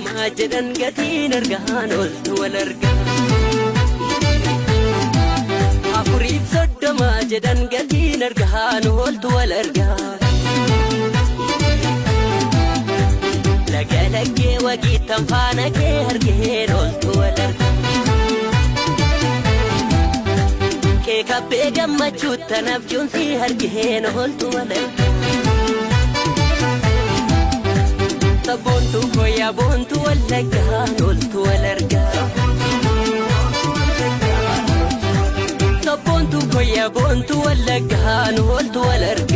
30 jedhan gatiin argaan oltu wal argaa. 34 jedhan gatiin argaan oltu wal argaa. Laga laggee wagiittan faana kee argeen oltu wal argaa. Kee kabbee gammachuuttan abjuun si argeen oltu wal argaa. Sabboontuu koyyaa boontuu wallaggaa oltu wal argaa. Sabboontuu koyyaa boontuu wallaggaa oltu wal argaa.